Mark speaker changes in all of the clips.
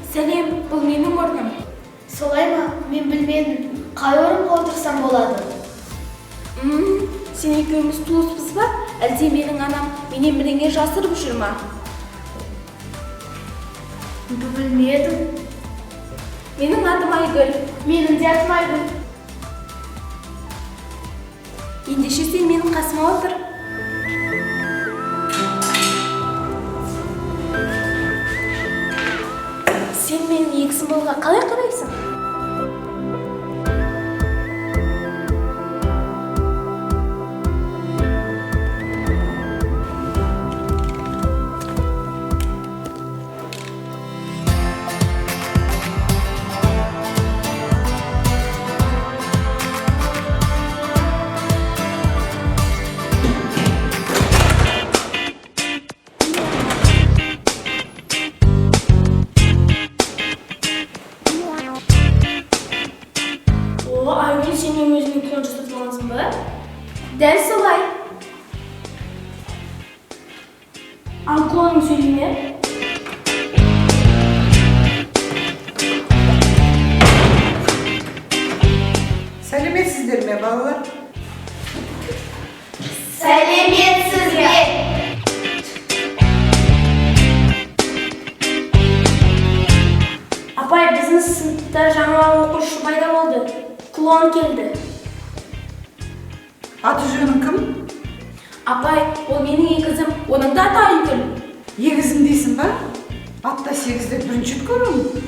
Speaker 1: Сәлем, бұл менің орным.
Speaker 2: Солай ма? Мен білмедім. Қай орынға отырсам болады?
Speaker 1: Сен екеуміз туыспыз ба? Әлде менің анам менен бірдеңе жасырып жүр ма?
Speaker 2: Білмедім.
Speaker 1: Менің атым Айгүл.
Speaker 2: Менің де атым Айгүл.
Speaker 1: Ендеше сен менің қасыма отыр. Сен менің егізім болуға қалай қарайсың?
Speaker 2: О, Айгүл, сен өзіңе клон жасатып алғансың ба?
Speaker 1: Дәл солай.
Speaker 2: Ал клоның сөйлей ме?
Speaker 3: Сәлеметсіздер ме, балалар?
Speaker 2: Сәлеметсіз бе? Апай, біздің сыныпта жаңа оқушы пайда болды. Клон келді.
Speaker 3: Аты жөнің кім?
Speaker 1: Апай, ол менің егізім, оның да аты Айгүл.
Speaker 3: Егізім дейсің ба? Атта сегізде бірінші рет көремін.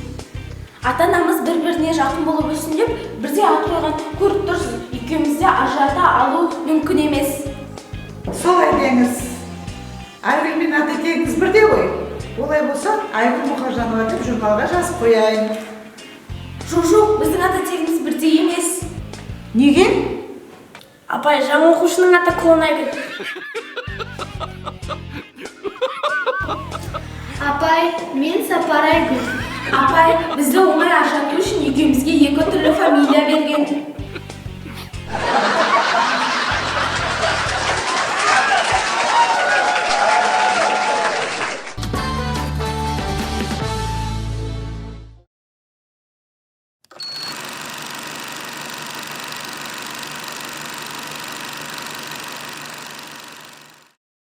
Speaker 1: Ата-анамыз бір-біріне жақын болып өссін деп бірдей ат қойған, көріп тұрсыз. Екеумізді ажырата алу мүмкін емес.
Speaker 3: Солай деңіз. Айгүл мен ата тегіңіз бірдей ғой. Олай болса, Айгүл Мұқажанова деп журналға жазып қояйын.
Speaker 1: Жоқ, жоқ, біздің ата тегіміз бірдей емес.
Speaker 3: Неге?
Speaker 2: Апай, жаңа оқушының аты клон Айгүл. Апай, мен Сапар Айгүл.
Speaker 1: Апай, бізді оңай ажырату